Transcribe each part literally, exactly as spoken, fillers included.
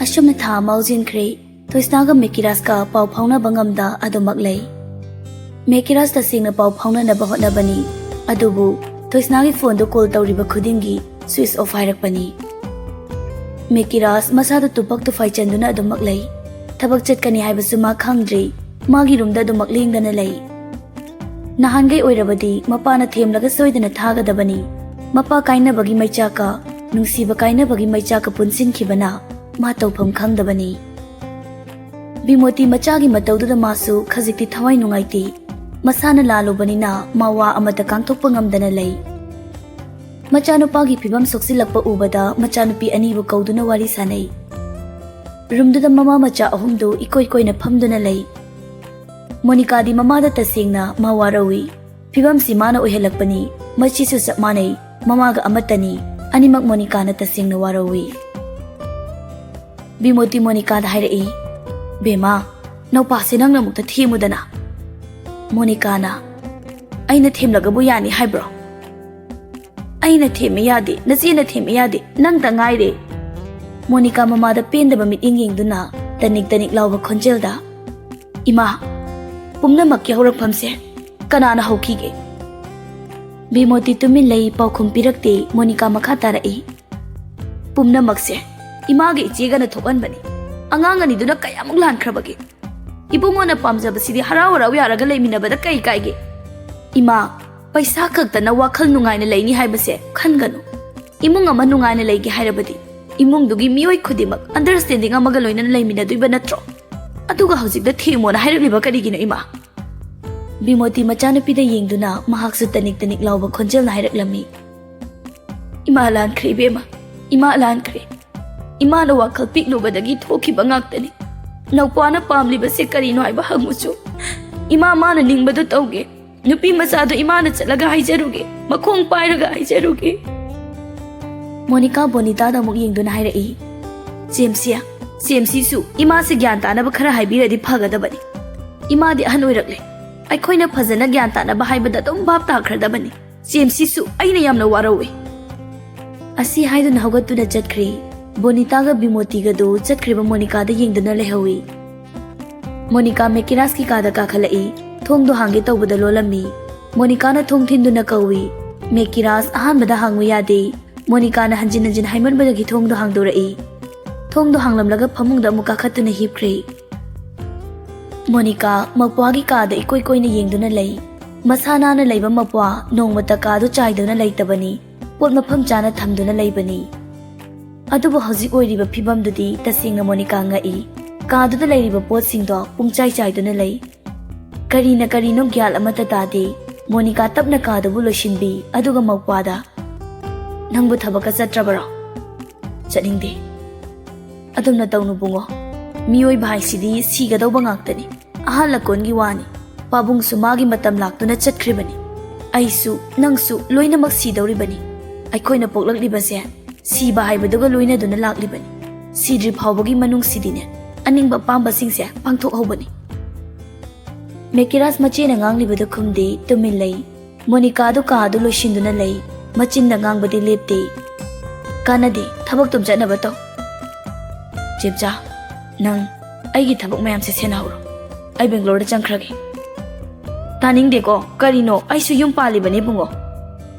ꯑꯁꯨꯝꯅ ꯊꯥ ꯑꯃ ꯍꯧꯖꯤꯟꯈ꯭ꯔꯦ꯫ ꯊꯣꯏꯁꯅꯥꯒ ꯃꯦꯀꯤꯔꯥꯖꯀ ꯄꯥꯎ ꯐꯥꯎꯅꯕ ꯉꯝꯗ ꯑꯗꯨꯃꯛ ꯂꯩ꯫ ꯃꯦꯀꯤꯔꯥꯖ ꯇꯁꯦꯡꯅ ꯄꯥꯎ ꯐꯥꯎꯅꯅꯕ ꯍꯣꯠꯅꯕꯅꯤ, ꯑꯗꯨꯕꯨ ꯊꯣꯏꯁꯅꯥꯒꯤ ꯐꯣꯟꯗꯨ ꯀꯣꯜ ꯇꯧꯔꯤꯕ ꯈꯨꯗꯤꯡꯒꯤ ꯁ꯭ꯋꯤꯆ ꯑꯣꯐ ꯍꯥꯏꯔꯛꯄꯅꯤ꯫ ꯃꯦꯀꯤꯔꯥꯖ ꯃꯁꯥꯗꯨ ꯇꯨꯄꯛ ꯇꯨꯐꯥꯏ ꯆꯟꯗꯨꯅ ꯑꯗꯨꯃꯛ ꯂꯩ꯫ ꯊꯕꯛ ꯆꯠꯀꯅꯤ ꯍꯥꯏꯕꯁꯨ ꯃꯥ ꯈꯪꯗ꯭ꯔꯤ꯫ ꯃꯥꯒꯤ ꯔꯨꯝꯗ ꯑꯗꯨꯃꯛ ꯂꯦꯡꯗꯅ ꯂꯩ꯫ ꯅꯍꯥꯟꯒꯩ ꯑꯣꯏꯔꯕꯗꯤ ꯃꯄꯥꯅ ꯊꯦꯝꯂꯒ ꯁꯣꯏꯗꯅ ꯊꯥꯒꯗꯕꯅꯤ꯫ ꯃꯄꯥ ꯀꯥꯏꯅꯕꯒꯤ ꯃꯩꯆꯥꯛꯀ ꯅꯨꯡꯁꯤꯕ ꯀꯥꯏꯅꯕꯒꯤ ꯃꯩꯆꯥꯛꯀ ꯄꯨꯟꯁꯤꯟꯈꯤꯕꯅ ꯃꯥ ꯇꯧꯐꯝ ꯈꯪꯗꯕꯅꯤ꯫ ꯕꯤꯃꯣꯇꯤ ꯃꯆꯥꯒꯤ ꯃꯇꯧꯗꯨꯗ ꯃꯥꯁꯨ ꯈꯖꯤꯛꯇꯤ ꯊꯋꯥꯏ ꯅꯨꯡꯉꯥꯏꯇꯦ꯫ ꯃꯁꯥꯅ ꯂꯥꯜꯂꯨꯕꯅꯤꯅ ꯃꯥ ꯋꯥ ꯑꯃꯠꯇ ꯀꯥꯡꯊꯣꯛꯄ ꯉꯝꯗꯅ ꯂꯩ꯫ ꯃꯆꯥꯅꯨꯄꯥꯒꯤ ꯐꯤꯕꯝ ꯁꯣꯛꯆꯤꯜꯂꯛꯄ ꯎꯕꯗ ꯃꯆꯥꯅꯨꯄꯤ ꯑꯅꯤꯕꯨ ꯀꯧꯗꯨꯅ ꯋꯥꯔꯤ ꯁꯥꯅꯩ꯫ ꯔꯨꯝꯗꯨꯗ ꯃꯃꯥ ꯃꯆꯥ ꯑꯍꯨꯝꯗꯨ ꯏꯀꯣꯏ ꯀꯣꯏꯅ ꯐꯝꯗꯨꯅ ꯂꯩ꯫ ꯃꯣꯅꯤꯀꯥꯗꯤ ꯃꯃꯥꯗ ꯇꯁꯦꯡꯅ ꯃꯥ ꯋꯥꯔꯧꯏ꯫ ꯐꯤꯕꯝꯁꯤ ꯃꯥꯅ ꯑꯣꯏꯍꯜꯂꯛꯄꯅꯤ꯫ ꯃꯆꯤꯁꯨ ꯆꯞ ꯃꯥꯟꯅꯩ꯫ ꯃꯃꯥꯒ ꯑꯃꯠꯇꯅꯤ꯫ ꯑꯅꯤꯃꯛ ꯃꯣꯅꯤꯀꯥꯅ ꯇꯁꯦꯡꯅ ꯋꯥꯔꯧꯏ꯫ ꯕꯤꯃꯣꯇꯤ ꯃꯣꯅꯤꯀꯥꯗ ꯍꯥꯏꯔꯛꯏ, "ꯕꯦꯃꯥ, ꯅꯧꯄꯥꯁꯦ ꯅꯪꯅ ꯑꯃꯨꯛꯇ ꯊꯦꯝꯃꯨꯗꯅ꯫" ꯃꯣꯅꯤꯀꯥꯅ, "ꯑꯩꯅ ꯊꯦꯝꯂꯒꯕꯨ ꯌꯥꯅꯤ ꯍꯥꯏꯕ꯭ꯔꯣ? ꯑꯩꯅ ꯊꯦꯝꯃꯦ ꯌꯥꯗꯦ, ꯅꯆꯦꯅ ꯊꯦꯝꯃꯦ ꯌꯥꯗꯦ, ꯅꯪꯇ ꯉꯥꯏꯔꯦ꯫" ꯃꯣꯅꯤꯀꯥ ꯃꯃꯥꯗ ꯄꯦꯟꯗꯕ ꯃꯤꯠꯌꯦꯡ ꯌꯦꯡꯗꯨꯅ ꯇꯅꯤꯛ ꯇꯅꯤꯛ ꯂꯥꯎꯕ ꯈꯣꯟꯖꯦꯜꯗ, "ꯏꯃꯥ, ꯄꯨꯝꯅꯃꯛꯀꯤ ꯍꯧꯔꯛꯐꯝꯁꯦ ꯀꯅꯥꯅ ꯍꯧꯈꯤꯒꯦ?" ꯕꯤꯃꯣꯇꯤ ꯇꯨꯃꯤꯟ ꯂꯩ, ꯄꯥꯎꯈꯨꯝ ꯄꯤꯔꯛꯇꯦ꯫ ꯃꯣꯅꯤꯀꯥ ꯃꯈꯥ ꯇꯥꯔꯛꯏ, "ꯄꯨꯝꯅꯃꯛꯁꯦ ꯏꯃꯥꯒ ꯏꯆꯦꯒꯅ ꯊꯣꯛꯍꯟꯕꯅꯤ꯫ ꯑꯉꯥꯡ ꯑꯅꯤꯗꯨꯅ ꯀꯌꯥꯃꯨꯛ ꯂꯥꯟꯈ꯭ꯔꯕꯒꯦ? ꯏꯕꯨꯡꯉꯣꯅ ꯄꯥꯝꯖꯕꯁꯤꯗꯤ ꯍꯔꯥꯎ ꯍꯔꯥꯎ ꯌꯥꯔꯒ ꯂꯩꯃꯤꯟꯅꯕꯗ ꯀꯩ ꯀꯥꯏꯒꯦ? ꯏꯃꯥ, ꯄꯩꯁꯥ ꯈꯛꯇꯅ ꯋꯥꯈꯜ ꯅꯨꯡꯉꯥꯏꯅ ꯂꯩꯅꯤ ꯍꯥꯏꯕꯁꯦ ꯈꯟꯒꯅꯨ꯫ ꯏꯃꯨꯡ ꯑꯃ ꯅꯨꯡꯉꯥꯏꯅ ꯂꯩꯒꯦ ꯍꯥꯏꯔꯕꯗꯤ ꯏꯃꯨꯡꯗꯨꯒꯤ ꯃꯤꯑꯣꯏ ꯈꯨꯗꯤꯡꯃꯛ ꯑꯟꯗꯔꯁ꯭ꯇꯦꯟꯗꯤꯡ ꯑꯃꯒ ꯂꯣꯏꯅꯅ ꯂꯩꯃꯤꯟꯅꯗꯣꯏꯕ ꯅꯠꯇ꯭ꯔꯣ? ꯑꯗꯨꯒ ꯍꯧꯖꯤꯛꯇ ꯊꯦꯡꯉꯣꯅ ꯍꯥꯏꯔꯛꯂꯤꯕ ꯀꯔꯤꯒꯤꯅꯣ, ꯏꯃꯥ?" ꯕꯤꯃꯣꯇꯤ ꯃꯆꯥꯅꯨꯄꯤꯗ ꯌꯦꯡꯗꯨꯅ ꯃꯍꯥꯛꯁꯨ ꯇꯅꯤꯛ ꯇꯅꯤꯛ ꯂꯥꯎꯕ ꯈꯣꯟꯖꯦꯜꯅ ꯍꯥꯏꯔꯛꯂꯝꯃꯤ, "ꯏꯃꯥ ꯂꯥꯟꯈ꯭ꯔꯦ ꯏꯕꯦꯝꯃ, ꯏꯃꯥ ꯂꯥꯟꯈ꯭ꯔꯦ꯫ ꯏꯃꯥꯅ ꯋꯥꯈꯜ ꯄꯤꯛꯂꯨꯕꯗꯒꯤ ꯊꯣꯛꯈꯤꯕ ꯉꯥꯛꯇꯅꯤ꯫ ꯅꯧꯄꯥꯅ ꯄꯥꯝꯂꯤꯕꯁꯦ ꯀꯔꯤꯅꯣ ꯍꯥꯏꯕ ꯍꯪꯉꯨꯁꯨ꯫ ꯏꯃꯥ ꯃꯥꯅ ꯅꯤꯡꯕꯗꯨ ꯇꯧꯒꯦ꯫ ꯅꯨꯄꯤ ꯃꯆꯥꯗꯣ ꯏꯃꯥꯅ ꯆꯠꯂꯒ ꯍꯥꯏꯖꯔꯨꯒꯦ, ꯃꯈꯣꯡ ꯄꯥꯏꯔꯒ ꯍꯥꯏꯖꯔꯨꯒꯦ꯫" ꯃꯣꯅꯤꯀꯥ ꯕꯣꯅꯤꯇꯥꯗ ꯑꯃꯨꯛ ꯌꯦꯡꯗꯨꯅ ꯍꯥꯏꯔꯛꯏ, "ꯆꯦꯝꯁꯤ, ꯆꯦꯝꯁꯤꯁꯨ ꯏꯃꯥꯁꯦ ꯒ꯭ꯌꯥꯟ ꯇꯥꯅꯕ ꯈꯔ ꯍꯥꯏꯕꯤꯔꯗꯤ ꯐꯒꯗꯕꯅꯤ꯫ ꯏꯃꯥꯗꯤ ꯑꯍꯟ ꯑꯣꯏꯔꯛꯂꯦ꯫ ꯑꯩꯈꯣꯏꯅ ꯐꯖꯅ ꯒ꯭ꯌꯥꯟ ꯇꯥꯅꯕ ꯍꯥꯏꯕꯗ ꯑꯗꯨꯝ ꯚꯥꯞ ꯇꯥꯈ꯭ꯔꯗꯕꯅꯤ꯫ ꯆꯦꯝꯁꯤꯁꯨ ꯑꯩꯅ ꯌꯥꯝꯅ ꯋꯥꯔꯧꯏ꯫" ꯑꯁꯤ ꯍꯥꯏꯗꯨꯅ ꯍꯧꯒꯠꯇꯨꯅ ꯆꯠꯈ꯭ꯔꯦ꯫ ꯕꯣꯅꯤꯇꯥꯒ ꯕꯤꯃꯣꯇꯤꯒꯗꯨ ꯆꯠꯈ꯭ꯔꯤꯕ ꯃꯣꯅꯤꯀꯥꯗ ꯌꯦꯡꯗꯨꯅ ꯂꯩꯍꯧꯏ꯫ ꯃꯣꯅꯤꯀꯥ ꯃꯦꯀꯤꯔꯥꯁꯀꯤ ꯀꯥꯗ ꯀꯥꯈꯠꯂꯛꯏ꯫ ꯊꯣꯡꯗꯣ ꯍꯥꯡꯒꯦ ꯇꯧꯕꯗ ꯂꯣꯜꯂꯝꯃꯤ꯫ ꯃꯣꯅꯤꯀꯥꯅ ꯊꯣꯡ ꯊꯤꯟꯗꯨꯅ ꯀꯧꯏ꯫ ꯃꯦꯀꯤꯔꯥꯁ ꯑꯍꯥꯟꯕꯗ ꯍꯥꯡꯉꯨ ꯌꯥꯗꯦ꯫ ꯃꯣꯅꯤꯀꯥꯅ ꯍꯟꯖꯤꯟ ꯍꯟꯖꯤꯟ ꯍꯥꯏꯃꯟꯕꯗꯒꯤ ꯊꯣꯡꯗꯣ ꯍꯥꯡꯗꯣꯔꯛꯏ꯫ ꯊꯣꯡꯗꯣ ꯍꯥꯡꯂꯝꯂꯒ ꯐꯃꯨꯡꯗ ꯑꯃꯨꯛ ꯀꯥꯈꯠꯇꯨꯅ ꯍꯤꯞꯈ꯭ꯔꯦ꯫ ꯃꯣꯅꯤꯀꯥ ꯃꯧꯄ꯭ꯋꯥꯒꯤ ꯀꯥꯗ ꯏꯀꯣꯏ ꯀꯣꯏꯅ ꯌꯦꯡꯗꯨꯅ ꯂꯩ꯫ ꯃꯁꯥ ꯅꯥꯟꯅ ꯂꯩꯕ ꯃꯧꯄ꯭ꯋꯥ ꯅꯣꯡꯃꯇ ꯀꯥꯗꯨ ꯆꯥꯏꯗꯨꯅ ꯂꯩꯇꯕꯅꯤ꯫ ꯄꯣꯠ ꯃꯐꯝ ꯆꯥꯅ ꯊꯝꯗꯨꯅ ꯂꯩꯕꯅꯤ꯫ ꯑꯗꯨꯕꯨ ꯍꯧꯖꯤꯛ ꯑꯣꯏꯔꯤꯕ ꯐꯤꯕꯝꯗꯨꯗꯤ ꯇꯁꯦꯡꯅ ꯃꯣꯅꯤꯀꯥ ꯉꯛꯏ꯫ ꯀꯥꯗꯨꯗ ꯂꯩꯔꯤꯕ ꯄꯣꯠꯁꯤꯡꯗꯣ ꯄꯨꯡꯆꯥꯏ ꯆꯥꯏꯗꯨꯅ ꯂꯩ꯫ ꯀꯔꯤꯅ ꯀꯔꯤꯅꯣ ꯒ꯭ꯌꯥꯟ ꯑꯃꯠꯇ ꯇꯥꯗꯦ꯫ ꯃꯣꯅꯤꯀꯥ ꯇꯞꯅ ꯀꯥꯗꯨꯕꯨ ꯂꯣꯏꯁꯤꯟꯕꯤ, ꯑꯗꯨꯒ ꯃꯧꯄ꯭ꯋꯥꯗ, "ꯅꯪꯕꯨ ꯊꯕꯛꯀ ꯆꯠꯇ꯭ꯔꯕꯔꯣ?" "ꯆꯠꯅꯤꯡꯗꯦ꯫" "ꯑꯗꯨꯝꯅ ꯇꯧꯅꯨ ꯕꯨꯡꯉꯣ꯫ ꯃꯤꯑꯣꯏꯕ ꯍꯥꯏꯁꯤꯗꯤ ꯁꯤꯒꯗꯧꯕ ꯉꯥꯛꯇꯅꯤ꯫ ꯑꯍꯜ ꯂꯀꯣꯟꯒꯤ ꯋꯥꯅꯤ꯫ ꯄꯥꯕꯨꯡꯁꯨ ꯃꯥꯒꯤ ꯃꯇꯝ ꯂꯥꯛꯇꯨꯅ ꯆꯠꯈ꯭ꯔꯤꯕꯅꯤ꯫ ꯑꯩꯁꯨ, ꯅꯪꯁꯨ ꯂꯣꯏꯅꯃꯛ ꯁꯤꯗꯧꯔꯤꯕꯅꯤ꯫ ꯑꯩꯈꯣꯏꯅ ꯄꯣꯛꯂꯛꯂꯤꯕꯁꯦ ꯁꯤꯕ ꯍꯥꯏꯕꯗꯨꯒ ꯂꯣꯏꯅꯗꯨꯅ ꯂꯥꯛꯂꯤꯕꯅꯤ꯫ ꯁꯤꯗ꯭ꯔꯤ ꯐꯥꯎꯕꯒꯤ ꯃꯅꯨꯡꯁꯤꯗꯤꯅꯦ, ꯑꯅꯤꯡꯕ ꯑꯄꯥꯝꯕꯁꯤꯡꯁꯦ ꯄꯥꯡꯊꯣꯛꯍꯧꯕꯅꯤ꯫" ꯃꯦꯀꯤꯔꯥꯁ ꯃꯆꯦꯅ ꯉꯥꯡꯂꯤꯕꯗꯨ ꯈꯨꯝꯗꯦ, ꯇꯨꯃꯤꯟ ꯂꯩ꯫ ꯃꯣꯅꯤꯀꯥꯗꯨ ꯀꯥꯗꯨ ꯂꯣꯏꯁꯤꯟꯗꯨꯅ ꯂꯩ꯫ ꯃꯆꯤꯟꯗ ꯉꯥꯡꯕꯗꯤ ꯂꯦꯞꯇꯦ꯫ "ꯀꯥꯟꯅꯗꯦ, ꯊꯕꯛꯇꯨꯝ ꯆꯠꯅꯕ ꯇꯧ꯫ ꯆꯦꯝꯆꯥ, ꯅꯪ ꯑꯩꯒꯤ ꯊꯕꯛ ꯃꯌꯥꯝꯁꯦ ꯁꯦꯟꯅꯍꯧꯔꯣ꯫ ꯑꯩ ꯕꯦꯡꯒ꯭ꯂꯣꯔꯗ ꯆꯪꯈ꯭ꯔꯒꯦ꯫" "ꯇꯥꯅꯤꯡꯗꯦꯀꯣ, ꯀꯔꯤꯅꯣ? ꯑꯩꯁꯨ ꯌꯨꯝ ꯄꯥꯜꯂꯤꯕꯅꯦ ꯏꯕꯨꯡꯉꯣ꯫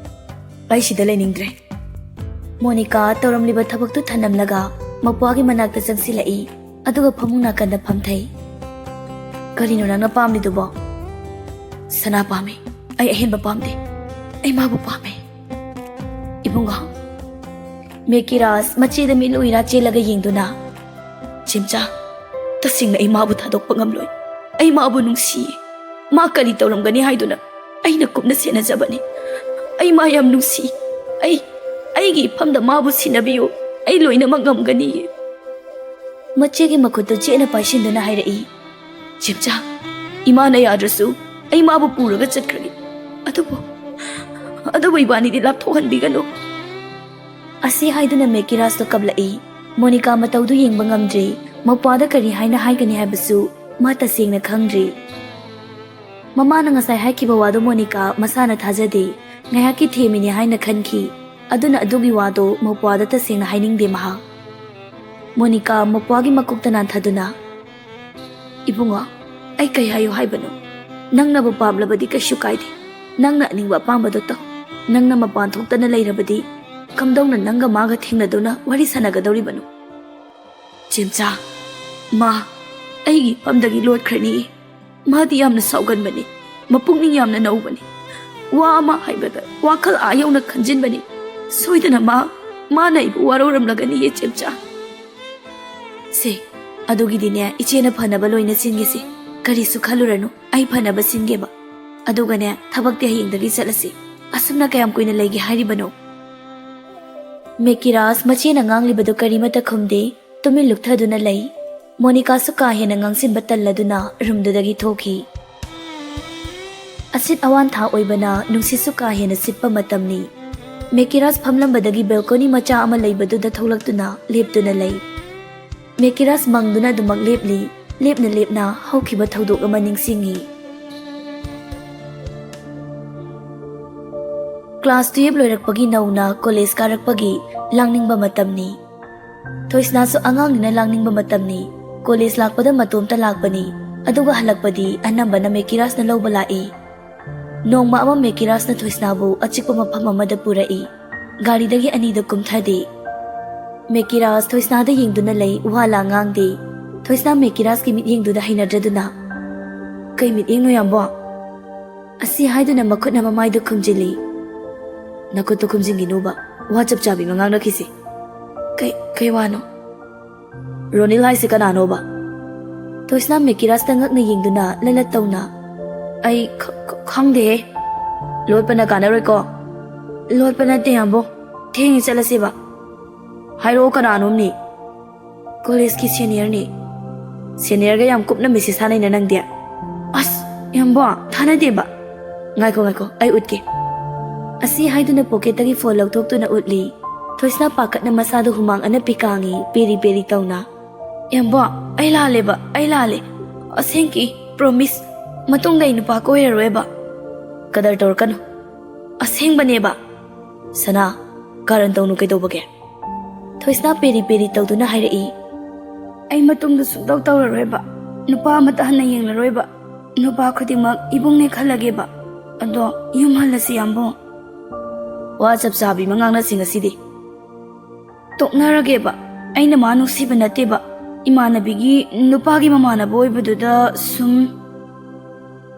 ꯑꯩ ꯁꯤꯗ ꯂꯩꯅꯤꯡꯗ꯭ꯔꯦ꯫" ꯃꯣꯅꯤꯀꯥ ꯇꯧꯔꯝꯂꯤꯕ ꯊꯕꯛꯇꯨ ꯊꯅꯝꯂꯒ ꯃꯧꯄ꯭ꯋꯥꯒꯤ ꯃꯅꯥꯛꯇ ꯆꯪꯁꯤꯜꯂꯛꯏ, ꯑꯗꯨꯒ ꯐꯃꯨꯡ ꯅꯥꯀꯟꯗ ꯐꯝꯊꯩ꯫ "ꯀꯔꯤꯅꯣ ꯅꯪꯅ ꯄꯥꯝꯂꯤꯗꯨꯕꯣ?" "ꯁꯅꯥ ꯄꯥꯝꯃꯤ꯫ ꯑꯩ ꯑꯍꯦꯟꯕ ꯄꯥꯝꯗꯦ꯫ ꯑꯩ ꯃꯥꯕꯨ ꯄꯥꯝꯃꯦ꯫" "ꯏꯕꯨꯡꯉꯣ꯫" ꯃꯦꯀꯤꯔꯥꯁ ꯃꯆꯦꯗ ꯃꯤꯠ ꯎꯏꯔꯥ ꯆꯦꯜꯂꯒ ꯌꯦꯡꯗꯨꯅ, "ꯆꯦꯝꯆꯥ, ꯇꯁꯦꯡꯅ ꯑꯩ ꯃꯥꯕꯨ ꯊꯥꯗꯣꯛꯄ ꯉꯝꯂꯣꯏ꯫ ꯑꯩ ꯃꯥꯕꯨ ꯅꯨꯡꯁꯤ꯫ ꯃꯥ ꯀꯔꯤ ꯇꯧꯔꯝꯒꯅꯤ ꯍꯥꯏꯗꯨꯅ ꯑꯩꯅ ꯀꯨꯞꯅ ꯁꯦꯟꯅꯖꯕꯅꯤ꯫ ꯑꯩ ꯃꯥ ꯌꯥꯝ ꯅꯨꯡꯁꯤ꯫ ꯑꯩ, ꯑꯩꯒꯤ ꯏꯐꯝꯗ ꯃꯥꯕꯨ ꯁꯤꯟꯅꯕꯤꯌꯨ꯫ ꯑꯩ ꯂꯣꯏꯅꯃꯛ ꯉꯝꯒꯅꯤ꯫" ꯃꯆꯦꯒꯤ ꯃꯈꯨꯠꯇꯨ ꯆꯦꯠꯅ ꯄꯥꯏꯁꯤꯟꯗꯨꯅ ꯍꯥꯏꯔꯛꯏ, "ꯆꯦꯝꯆꯥ, ꯏꯃꯥꯅ ꯌꯥꯗ꯭ꯔꯁꯨ ꯑꯩ ꯃꯥꯕꯨ ꯄꯨꯔꯒ ꯆꯠꯈ꯭ꯔꯒꯦ꯫ ꯑꯗꯨꯕꯨ, ꯑꯗꯨꯕꯨ ꯏꯕꯥꯅꯤꯗꯤ ꯂꯥꯞꯊꯣꯛꯍꯟꯕꯤꯒꯅꯨ꯫" ꯑꯁꯤ ꯍꯥꯏꯗꯨꯅ ꯃꯦꯀꯤꯔꯥꯁꯇꯣ ꯀꯞꯂꯛꯏ꯫ ꯃꯣꯅꯤꯀꯥ ꯃꯇꯧꯗꯨ ꯌꯦꯡꯕ ꯉꯝꯗ꯭ꯔꯦ꯫ ꯃꯧꯄ꯭ꯋꯥꯗ ꯀꯔꯤ ꯍꯥꯏꯅ ꯍꯥꯏꯒꯅꯤ ꯍꯥꯏꯕꯁꯨ ꯃꯥ ꯇꯁꯦꯡꯅ ꯈꯪꯗ꯭ꯔꯦ꯫ ꯃꯃꯥꯅ ꯉꯁꯥꯏ ꯍꯥꯏꯈꯤꯕ ꯋꯥꯗꯨ ꯃꯣꯅꯤꯀꯥ ꯃꯁꯥꯅ ꯊꯥꯖꯗꯦ꯫ ꯉꯥꯏꯍꯥꯛꯀꯤ ꯊꯦꯝꯃꯤꯅꯤ ꯍꯥꯏꯅ ꯈꯟꯈꯤ꯫ ꯑꯗꯨꯅ ꯑꯗꯨꯒꯤ ꯋꯥꯗꯣ ꯃꯧꯄ꯭ꯋꯥꯗ ꯇꯁꯦꯡꯅ ꯍꯥꯏꯅꯤꯡꯗꯦ ꯃꯍꯥꯛ꯫ ꯃꯣꯅꯤꯀꯥ ꯃꯄ꯭ꯋꯥꯒꯤ ꯃꯀꯣꯛꯇ ꯅꯥꯟꯊꯗꯨꯅ, "ꯏꯕꯨꯡꯉꯣ, ꯑꯩ ꯀꯩ ꯍꯥꯏꯌꯨ ꯍꯥꯏꯕꯅꯣ? ꯅꯪꯅꯕꯨ ꯄꯥꯝꯂꯕꯗꯤ ꯀꯩꯁꯨ ꯀꯥꯏꯗꯦ꯫ ꯅꯪꯅ ꯑꯅꯤꯡꯕ ꯑꯄꯥꯝꯕꯗꯣ ꯇꯧ꯫ ꯅꯪꯅ ꯃꯄꯥꯟ ꯊꯣꯛꯇꯅ ꯂꯩꯔꯕꯗꯤ ꯀꯝꯗꯧꯅ ꯅꯪꯒ ꯃꯥꯒ ꯊꯦꯡꯅꯗꯨꯅ ꯋꯥꯔꯤ ꯁꯥꯟꯅꯒꯗꯧꯔꯤꯕꯅꯣ?" "ꯆꯦꯝꯆꯥ, ꯃꯥ ꯑꯩꯒꯤ ꯏꯐꯝꯗꯒꯤ ꯂꯣꯠꯈ꯭ꯔꯅꯤ꯫ ꯃꯥꯗꯤ ꯌꯥꯝꯅ ꯁꯥꯎꯒꯟꯕꯅꯤ, ꯃꯄꯨꯛꯅꯤꯡ ꯌꯥꯝꯅ ꯅꯧꯕꯅꯤ꯫ ꯋꯥ ꯑꯃ ꯍꯥꯏꯕꯗ ꯋꯥꯈꯜ ꯑꯥ ꯌꯧꯅ ꯈꯟꯖꯤꯟꯕꯅꯤ꯫ ꯁꯣꯏꯗꯅ ꯃꯥ, ꯃꯥꯅ ꯑꯩꯕꯨ ꯋꯥꯔꯧꯔꯝꯂꯒꯅꯤꯌꯦ, ꯆꯦꯝꯆꯥ꯫" "ꯁꯦ, ꯑꯗꯨꯒꯤꯗꯤꯅꯦ, ꯏꯆꯦꯅ ꯐꯅꯕ ꯂꯣꯏꯅ ꯁꯤꯟꯒꯦꯁꯦ꯫ ꯀꯔꯤꯁꯨ ꯈꯜꯂꯨꯔꯅꯨ, ꯑꯩ ꯐꯅꯕ ꯁꯤꯟꯒꯦꯕ꯫ ꯑꯗꯨꯒꯅꯦ, ꯊꯕꯛꯇꯤ ꯍꯌꯦꯡꯗꯒꯤ ꯆꯠꯂꯁꯤ꯫ ꯑꯁꯨꯝꯅ ꯀꯌꯥꯝ ꯀꯨꯏꯅ ꯂꯩꯒꯦ ꯍꯥꯏꯔꯤꯕꯅꯣ?" ꯃꯦꯀꯤꯔꯥꯁ ꯃꯆꯦꯅ ꯉꯥꯡꯂꯤꯕꯗꯨ ꯀꯔꯤꯃꯠꯇ ꯈꯨꯝꯗꯦ꯫ ꯇꯨꯃꯤꯟ ꯂꯨꯞꯊꯗꯨꯅ ꯂꯩ꯫ ꯃꯣꯅꯤꯀꯥꯁꯨ ꯀꯥ ꯍꯦꯟꯅ ꯉꯥꯡꯁꯤꯟꯕ ꯇꯜꯂꯗꯨꯅ ꯔꯨꯝꯗꯨꯗꯒꯤ ꯊꯣꯛꯈꯤ꯫ ꯑꯁꯤꯠ ꯑꯋꯥꯟ ꯊꯥ ꯑꯣꯏꯕꯅ ꯅꯨꯡꯁꯤꯠꯁꯨ ꯀꯥ ꯍꯦꯟꯅ ꯁꯤꯠꯄ ꯃꯇꯝꯅꯤ꯫ ꯃꯦꯀꯤꯔꯥꯁ ꯐꯝꯂꯝꯕꯗꯒꯤ ꯕꯦꯜꯀꯣꯅꯤ ꯃꯆꯥ ꯑꯃ ꯂꯩꯕꯗꯨꯗ ꯊꯣꯛꯂꯛꯇꯨꯅ ꯂꯦꯞꯇꯨꯅ ꯂꯩ꯫ ꯃꯦꯀꯤꯔꯥꯁ ꯃꯪꯗꯨꯅ ꯑꯗꯨꯃꯛ ꯂꯦꯞꯂꯤ꯫ ꯂꯦꯞꯅ ꯂꯦꯞꯅ ꯍꯧꯈꯤꯕ ꯊꯧꯗꯣꯛ ꯑꯃ ꯅꯤꯡꯁꯤꯡꯉꯤ꯫ ꯀ꯭ꯂꯥꯁ ꯇꯨꯌꯦꯞ ꯂꯣꯏꯔꯛꯄꯒꯤ ꯅꯧꯅ ꯀꯣꯂꯦꯖ ꯀꯥꯔꯛꯄꯒꯤ ꯂꯥꯡꯅꯤꯡꯕ ꯃꯇꯝꯅꯤ꯫ ꯊꯣꯏꯁꯅꯥꯁꯨ ꯑꯉꯥꯡꯅꯤꯅ ꯂꯥꯡꯅꯤꯡꯕ ꯃꯇꯝꯅꯤ꯫ ꯀꯣꯂꯦꯖ ꯂꯥꯛꯄꯗ ꯃꯇꯣꯝꯇ ꯂꯥꯛꯄꯅꯤ, ꯑꯗꯨꯒ ꯍꯜꯂꯛꯄꯗꯤ ꯑꯅꯝꯕꯅ ꯃꯦꯀꯤꯔꯥꯁꯅ ꯂꯧꯕ ꯂꯥꯛꯏ꯫ ꯅꯣꯡꯃ ꯑꯃ ꯃꯦꯀꯤꯔꯥꯁꯅ ꯊꯣꯏꯁꯅꯥꯕꯨ ꯑꯆꯤꯛꯄ ꯃꯐꯝ ꯑꯃꯗ ꯄꯨꯔꯛꯏ꯫ ꯒꯥꯔꯤꯗꯒꯤ ꯑꯅꯤꯗꯨ ꯀꯨꯝꯊꯗꯦ꯫ ꯃꯦꯀꯤꯔꯥꯁ ꯊꯣꯏꯁꯅꯥꯗ ꯌꯦꯡꯗꯨꯅ ꯂꯩ, ꯋꯥ ꯂꯥ ꯉꯥꯡꯗꯦ꯫ ꯊꯣꯏꯁꯅꯥ ꯃꯦꯀꯤꯔꯥꯁꯀꯤ ꯃꯤꯠꯌꯦꯡꯗꯨꯗ ꯍꯩꯅꯗ꯭ꯔꯗꯨꯅ, "ꯀꯩ ꯃꯤꯠꯌꯦꯡꯅꯣ, ꯌꯥꯝꯕꯣ?" ꯑꯁꯤ ꯍꯥꯏꯗꯨꯅ ꯃꯈꯨꯠꯅ ꯃꯃꯥꯏꯗꯨ ꯈꯨꯝꯖꯤꯜꯂꯤ꯫ "ꯅꯈꯨꯠꯇꯨ ꯈꯨꯝꯖꯤꯟꯒꯤꯅꯨꯕ, ꯋꯥ ꯆꯞ ꯆꯥꯕꯤ ꯑꯃ ꯉꯥꯡꯅꯈꯤꯁꯤ꯫" "ꯀꯩ, ꯀꯩ ꯋꯥꯅꯣ?" "ꯔꯣꯅꯤꯜ ꯍꯥꯏꯁꯤ ꯀꯅꯥꯅꯣꯕ?" ꯊꯣꯏꯁꯅꯥ ꯃꯦꯀꯤꯔꯥꯁꯇ ꯉꯛꯅ ꯌꯦꯡꯗꯨꯅ ꯂꯂꯠ ꯇꯧꯅ, "ꯑꯩ ꯈ-, ꯈ-, ꯈꯪꯗꯦꯍꯦ꯫" "ꯂꯣꯠꯄꯅ ꯀꯥꯟꯅꯔꯣꯏꯀꯣ?" "ꯂꯣꯠꯄ ꯅꯠꯇꯦ, ꯌꯥꯝꯕꯣ꯫ ꯊꯦꯡꯉꯦ, ꯆꯠꯂꯁꯦꯕ꯫" "ꯍꯥꯏꯔꯛꯑꯣ, ꯀꯅꯥꯅꯣꯝꯅꯤ?" "ꯀꯣꯂꯦꯖꯀꯤ ꯁꯦꯅꯤꯌꯔꯅꯤ꯫" "ꯁꯦꯅꯤꯌꯔꯒ ꯌꯥꯝ ꯀꯨꯞꯅ ꯃꯦꯁꯦꯖ ꯊꯥꯅꯩꯅ ꯅꯪꯗꯤ?" "ꯑꯁ, ꯌꯥꯝꯕꯣ, ꯊꯥꯅꯗꯦꯕ꯫" "ꯉꯥꯏꯈꯣ, ꯉꯥꯏꯈꯣ, ꯑꯩ ꯎꯠꯀꯦ꯫" ꯑꯁꯤ ꯍꯥꯏꯗꯨꯅ ꯄꯣꯀꯦꯠꯇꯒꯤ ꯐꯣꯟ ꯂꯧꯊꯣꯛꯇꯨꯅ ꯎꯠꯂꯤ꯫ ꯊꯣꯏꯁꯅꯥ ꯄꯥꯈꯠꯅ ꯃꯁꯥꯗꯨ ꯍꯨꯃꯥꯡ ꯑꯅꯞꯄꯤ ꯀꯥꯡꯉꯤ, ꯄꯦꯔꯤ ꯄꯦꯔꯤ ꯇꯧꯅ꯫ "ꯌꯥꯝꯕꯣ, ꯑꯩ ꯂꯥꯜꯂꯦꯕ, ꯑꯩ ꯂꯥꯜꯂꯦ꯫ ꯑꯁꯦꯡꯀꯤ, ꯄ꯭ꯔꯣꯃꯤꯁ꯫ ꯃꯇꯨꯡꯗ ꯑꯩ ꯅꯨꯄꯥ ꯀꯣꯏꯔꯔꯣꯏꯕ꯫" "ꯀꯗꯔ ꯇꯧꯔꯛꯀꯅꯨ꯫ ꯑꯁꯦꯡꯕꯅꯦꯕ꯫" "ꯁꯅꯥ, ꯀꯥꯔꯟ ꯇꯧꯅꯨ, ꯀꯩꯗꯧꯕꯒꯦ?" ꯊꯣꯏꯁꯅꯥ ꯄꯦꯔꯤ ꯄꯦꯔꯤ ꯇꯧꯗꯨꯅ ꯍꯥꯏꯔꯛꯏ꯫ "ꯑꯩ ꯃꯇꯨꯡꯗ ꯁꯨꯡꯇꯧ ꯇꯧꯔꯔꯣꯏꯕ꯫ ꯅꯨꯄꯥ ꯑꯃꯠꯇ ꯍꯟꯅ ꯌꯦꯡꯂꯔꯣꯏꯕ꯫ ꯅꯨꯄꯥ ꯈꯨꯗꯤꯡꯃꯛ ꯏꯕꯨꯡꯅꯦ ꯈꯜꯂꯒꯦꯕ꯫ ꯑꯗꯣ ꯌꯨꯝ ꯍꯜꯂꯁꯤ, ꯌꯥꯝꯕꯨꯡ꯫" ꯋꯥ ꯆꯞ ꯆꯥꯕꯤ ꯑꯃ ꯉꯥꯡꯅꯁꯤ ꯉꯁꯤꯗꯤ꯫ "ꯇꯣꯛꯅꯔꯒꯦꯕ꯫ ꯑꯩꯅ ꯃꯥ ꯅꯨꯡꯁꯤꯕ ꯅꯠꯇꯦꯕ꯫ ꯏꯃꯥꯟꯅꯕꯤꯒꯤ ꯅꯨꯄꯥꯒꯤ ꯃꯃꯥꯟꯅꯕ ꯑꯣꯏꯕꯗꯨꯗ ꯁꯨꯝ꯫"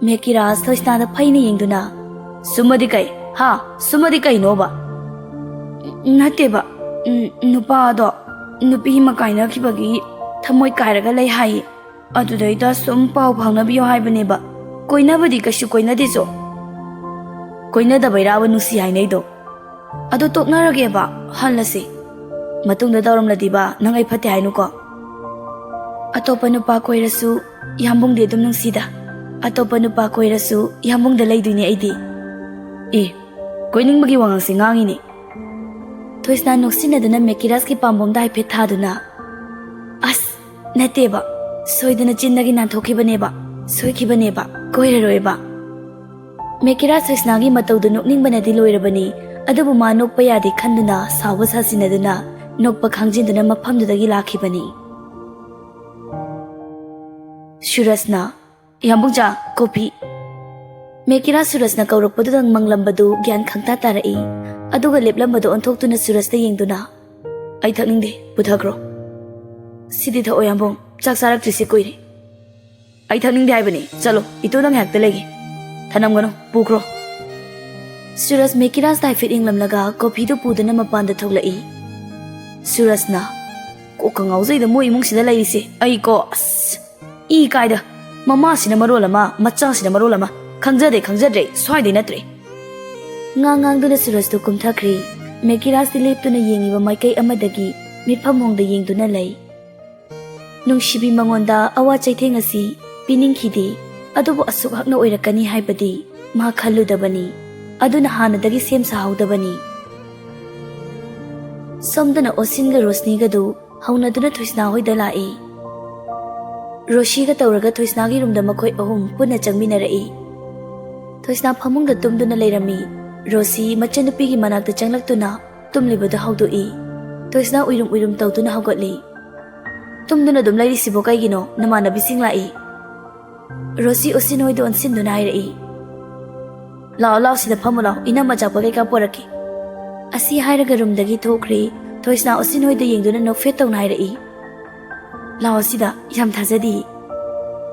ꯃꯦꯀꯤꯔꯥꯖ ꯊꯣꯏꯁꯅꯥꯗ ꯐꯩꯅ ꯌꯦꯡꯗꯨꯅ, "ꯁꯨꯝꯃꯗꯤ ꯀꯩ? ꯍꯥ? ꯁꯨꯝꯃꯗꯤ ꯀꯩꯅꯣꯕ?" "ꯅꯠꯇꯦꯕ꯫ ꯎꯝ, ꯅꯨꯄꯥꯗꯣ ꯅꯨꯄꯤ ꯑꯃ ꯀꯥꯏꯅꯈꯤꯕꯒꯤ ꯊꯃꯣꯏ ꯀꯥꯏꯔꯒ ꯂꯩ ꯍꯥꯏꯌꯦ꯫ ꯑꯗꯨꯗꯩꯗ ꯁꯨꯝ ꯄꯥꯎ ꯐꯥꯎꯅꯕꯤꯌꯣ ꯍꯥꯏꯕꯅꯦꯕ꯫ ꯀꯣꯏꯅꯕꯗꯤ ꯀꯩꯁꯨ ꯀꯣꯏꯅꯗꯦꯁꯨ꯫ ꯀꯣꯏꯅꯗꯕꯩꯔꯥꯕ ꯅꯨꯡꯁꯤ ꯍꯥꯏꯅꯩꯗꯣ? ꯑꯗꯣ ꯇꯣꯛꯅꯔꯒꯦꯕ, ꯍꯜꯂꯁꯤ꯫ ꯃꯇꯨꯡꯗ ꯇꯧꯔꯝꯂꯗꯤꯕ ꯅꯪ ꯑꯩ ꯐꯠꯇꯦ ꯍꯥꯏꯅꯨꯀꯣ꯫ ꯑꯇꯣꯞꯄ ꯅꯨꯄꯥ ꯀꯣꯏꯔꯁꯨ ꯌꯥꯝꯕꯨꯡꯗꯤ ꯑꯗꯨꯝ ꯅꯨꯡꯁꯤꯗ꯫ ꯑꯇꯣꯞꯄ ꯅꯨꯄꯥ ꯀꯣꯏꯔꯁꯨ ꯌꯥꯝꯕꯨꯡꯗ ꯂꯩꯗꯣꯏꯅꯦ ꯑꯩꯗꯤ꯫" "ꯑꯦ, ꯀꯣꯏꯅꯤꯡꯕꯒꯤ ꯋꯥꯉꯥꯡꯁꯦ ꯉꯥꯡꯉꯤꯅꯦ꯫" ꯊꯣꯏꯁꯅꯥ ꯅꯣꯛꯁꯤꯟꯅꯗꯨꯅ ꯃꯦꯀꯤꯔꯥꯖꯀꯤ ꯄꯥꯝꯕꯣꯝꯗ ꯍꯥꯏꯐꯦꯠ ꯊꯥꯗꯨꯅ, "ꯑꯁ, ꯅꯠꯇꯦꯕ, ꯁꯣꯏꯗꯅ ꯆꯤꯟꯗꯒꯤ ꯅꯥꯟꯊꯣꯛꯈꯤꯕꯅꯦꯕ, ꯁꯣꯏꯈꯤꯕꯅꯦꯕ, ꯀꯣꯏꯔꯔꯣꯏꯕ꯫" ꯃꯦꯀꯤꯔꯥꯖ ꯊꯣꯏꯁꯅꯥꯒꯤ ꯃꯇꯧꯗꯨ ꯅꯣꯛꯅꯤꯡꯕꯅꯗꯤ ꯂꯣꯏꯔꯕꯅꯤ, ꯑꯗꯨꯕꯨ ꯃꯥ ꯅꯣꯛꯄ ꯌꯥꯗꯦ ꯈꯟꯗꯨꯅ ꯁꯥꯎꯕ ꯁꯥꯁꯤꯟꯅꯗꯨꯅ ꯅꯣꯛꯄ ꯈꯥꯡꯖꯤꯟꯗꯨꯅ ꯃꯐꯝꯗꯨꯗꯒꯤ ꯂꯥꯛꯈꯤꯕꯅꯤ꯫ ꯁꯨꯔꯖꯅ, "ꯌꯥꯝꯕꯨꯡ, ꯆꯥ, ꯀꯣꯐꯤ꯫" ꯃꯦꯀꯤꯔꯥꯖ ꯁꯨꯔꯖꯅ ꯀꯧꯔꯛꯄꯗꯨꯗ ꯃꯪꯂꯝꯕꯗꯨ ꯒ꯭ꯌꯥꯟ ꯈꯪꯇꯥ ꯇꯥꯔꯛꯏ꯫ ꯑꯗꯨꯒ ꯂꯦꯞꯂꯝꯕꯗꯨ ꯑꯣꯟꯊꯣꯛꯇꯨꯅ ꯁꯨꯔꯖꯇ ꯌꯦꯡꯗꯨꯅ, "ꯑꯩ ꯊꯛꯅꯤꯡꯗꯦ, ꯄꯨꯊꯈ꯭ꯔꯣ꯫" "ꯁꯤꯗꯤ ꯊꯛꯑꯣ ꯌꯥꯝꯕꯨꯡ, ꯆꯥꯛ ꯆꯥꯔꯛꯇ꯭ꯔꯤꯁꯦ ꯀꯨꯏꯔꯦ꯫" "ꯑꯩ ꯊꯛꯅꯤꯡꯗꯦ ꯍꯥꯏꯕꯅꯤ, ꯆꯠꯂꯣ, ꯏꯇꯣꯟꯗ ꯉꯥꯏꯍꯥꯛꯇ ꯂꯩꯒꯦ꯫" "ꯊꯅꯝꯒꯅꯨ, ꯄꯨꯈ꯭ꯔꯣ꯫" ꯁꯨꯔꯖ ꯃꯦꯀꯤꯔꯥꯖꯇ ꯍꯥꯏꯐꯦꯠ ꯌꯦꯡꯂꯝꯂꯒ ꯀꯣꯐꯤꯗꯨ ꯄꯨꯗꯨꯅ ꯃꯄꯥꯟꯗ ꯊꯣꯛꯂꯛꯏ꯫ ꯁꯨꯔꯖꯅ, "ꯀꯣꯛꯀ ꯉꯥꯎꯖꯩꯗ ꯃꯣꯏ ꯏꯃꯨꯡꯁꯤꯗ ꯂꯩꯔꯤꯁꯦ, ꯑꯩ ꯀꯣ, ꯑꯁ, ꯏ ꯀꯥꯏꯗ꯫ ꯃꯃꯥꯁꯤꯅ ꯃꯔꯣꯜ ꯑꯃ, ꯃꯆꯥꯁꯤꯅ ꯃꯔꯣꯜ ꯑꯃ, ꯈꯪꯖꯗꯦ, ꯈꯪꯖꯗ꯭ꯔꯦ, ꯁ꯭ꯋꯥꯏꯗꯩ ꯅꯠꯇ꯭ꯔꯦ꯫" ꯉꯥꯡ ꯉꯥꯡꯗꯨꯅ ꯁꯨꯔꯖꯇꯨ ꯀꯨꯝꯊꯈ꯭ꯔꯦ꯫ ꯃꯦꯀꯤꯔꯥꯖꯇꯤ ꯂꯦꯞꯇꯨꯅ ꯌꯦꯡꯉꯤꯕ ꯃꯥꯏꯀꯩ ꯑꯃꯗꯒꯤ ꯃꯤꯐꯝ ꯍꯣꯡꯗ ꯌꯦꯡꯗꯨꯅ ꯂꯩ꯫ ꯅꯨꯡꯁꯤꯕꯤ ꯃꯉꯣꯟꯗ ꯑꯋꯥ ꯆꯩꯊꯦꯡ ꯑꯁꯤ ꯄꯤꯅꯤꯡꯈꯤꯗꯦ, ꯑꯗꯨꯕꯨ ꯑꯁꯨꯛ ꯍꯛꯅ ꯑꯣꯏꯔꯛꯀꯅꯤ ꯍꯥꯏꯕꯗꯤ ꯃꯥ ꯈꯜꯂꯨꯗꯕꯅꯤ꯫ ꯑꯗꯨꯅ ꯍꯥꯟꯅꯗꯒꯤ ꯁꯦꯝ ꯁꯥꯍꯧꯗꯕꯅꯤ꯫ ꯁꯣꯝꯗꯅ ꯑꯣꯁꯤꯟꯒ ꯔꯣꯁꯅꯤꯒꯗꯨ ꯍꯧꯅꯗꯨꯅ ꯊꯣꯏꯁꯅꯥ ꯍꯣꯏꯗ ꯂꯥꯛꯏ꯫ ꯔꯣꯁꯤꯒ ꯇꯧꯔꯒ ꯊꯣꯏꯁꯅꯥꯒꯤ ꯔꯨꯝꯗ ꯃꯈꯣꯏ ꯑꯍꯨꯝ ꯄꯨꯟꯅ ꯆꯪꯃꯤꯟꯅꯔꯛꯏ꯫ ꯊꯣꯏꯁꯅꯥ ꯐꯃꯨꯡꯗ ꯇꯨꯝꯗꯨꯅ ꯂꯩꯔꯝꯃꯤ꯫ ꯔꯣꯁꯤ ꯃꯆꯟꯅꯨꯄꯤꯒꯤ ꯃꯅꯥꯛꯇ ꯆꯪꯂꯛꯇꯨꯅ ꯇꯨꯝꯂꯤꯕꯗꯨ ꯍꯧꯗꯣꯛꯏ꯫ ꯊꯣꯏꯁꯅꯥ ꯎꯏꯔꯨꯝ ꯎꯏꯔꯨꯝ ꯇꯧꯗꯨꯅ ꯍꯧꯒꯠꯂꯤ꯫ "ꯇꯨꯝꯗꯨꯅ ꯑꯗꯨꯝ ꯂꯩꯔꯤꯁꯤꯕꯣ ꯀꯩꯒꯤꯅꯣ? ꯅꯃꯥꯟꯅꯕꯤꯁꯤꯡ ꯂꯥꯛꯏ꯫" ꯔꯣꯁꯤ ꯑꯣꯁꯤꯟ ꯍꯣꯏꯗ ꯑꯣꯟꯁꯤꯟꯗꯨꯅ ꯍꯥꯏꯔꯛꯏ꯫ "ꯂꯥꯛꯑꯣ ꯂꯥꯛꯑꯣ, ꯁꯤꯗ ꯐꯝꯃꯨ ꯂꯥꯛꯑꯣ, ꯏꯅꯝꯃ ꯑꯆꯥꯄꯣꯠ ꯀꯩꯀꯥ ꯄꯣꯔꯛꯀꯦ꯫" ꯑꯁꯤ ꯍꯥꯏꯔꯒ ꯔꯨꯝꯗꯒꯤ ꯊꯣꯛꯈ꯭ꯔꯦ꯫ ꯊꯣꯏꯁꯅꯥ ꯑꯣꯁꯤꯟ ꯍꯣꯏꯗ ꯌꯦꯡꯗꯨꯅ ꯅꯣꯛꯐꯦꯠ ꯇꯧꯅ ꯍꯥꯏꯔꯛꯏ꯫ "ꯂꯥꯛꯑꯣ ꯁꯤꯗ, ꯌꯥꯝ ꯊꯥꯖꯗꯤ꯫"